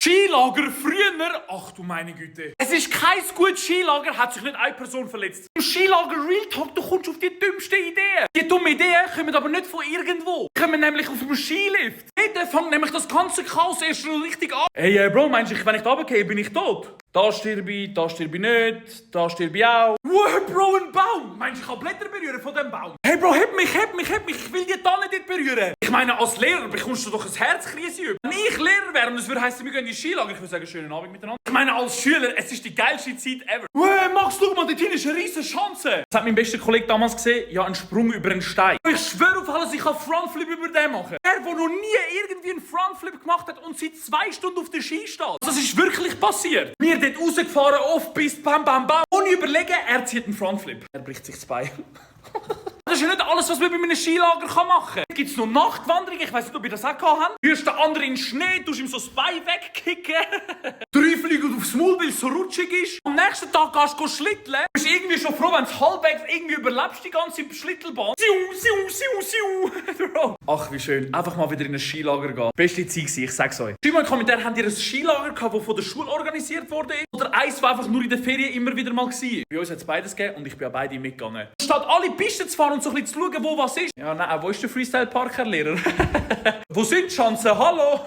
Skilager früher? Ach du meine Güte. Es ist kein gutes Skilager, hat sich nicht eine Person verletzt. Im Skilager Real Talk, du kommst auf die dümmsten Ideen. Die dummen Ideen kommen aber nicht von irgendwo. Die kommen nämlich auf dem Skilift. Dort fängt nämlich das ganze Chaos erst schon richtig an. Hey Bro, meinst du, wenn ich da runtergehe, bin ich tot? Da sterbe ich nicht, da sterbe ich auch. Wow, Bro, ein Baum! Meinst du, ich kann Blätter berühren von diesem Baum? Hey Bro, heb mich, ich will die Tanne dort berühren. Ich meine, als Lehrer bekommst du doch ein Herzkrise über. Wenn ich Lehrer wäre und es würde heißen, wir gehen in die Skilager, ich würde sagen, schönen Abend miteinander. Ich meine, als Schüler, es ist die geilste Zeit ever. Wow, Max, schau mal, dort hinten ist eine riesen Chance. Das hat mein bester Kollege damals gesehen, ja, ein Sprung über einen Stein. Ich schwöre auf alles, ich kann Frontflip über den machen. Er, der noch nie irgendwie einen Frontflip gemacht hat und seit 2 Stunden auf der Ski steht. Das ist wirklich passiert. Wir dort rausgefahren, off-piste, bam, bam, bam. Ohne überlegen, er zieht einen Frontflip. Er bricht sich das Bein. Das ist ja nicht alles, was man bei einem Skilager machen kann. Gibt es noch Nachtwanderung? Ich weiss nicht, ob ihr das auch habt. Du rührst den anderen in den Schnee, tust ihm so das Bein wegkicken. 3 fliegen aufs Maul, weil es so rutschig ist. Am nächsten Tag gehst du schlitteln. Du bist irgendwie schon froh, wenn du halbwegs irgendwie überlebst, die ganze Schlittelbahn. Ach, wie schön. Einfach mal wieder in ein Skilager gehen. Beste Zeit gewesen, ich sag's euch. Schau mal in den Kommentaren, habt ihr ein Skilager gehabt, das von der Schule organisiert wurde? Oder eins, das einfach nur in der Ferien immer wieder mal war? Bei uns hat es beides gegeben und ich bin an beide mitgegangen. Statt alle Pisten zu fahren und so ein bisschen zu schauen, wo was ist. Ja, nein, wo ist der Freestyle-Park, Herr Lehrer? Wo sind die Chancen? Hallo?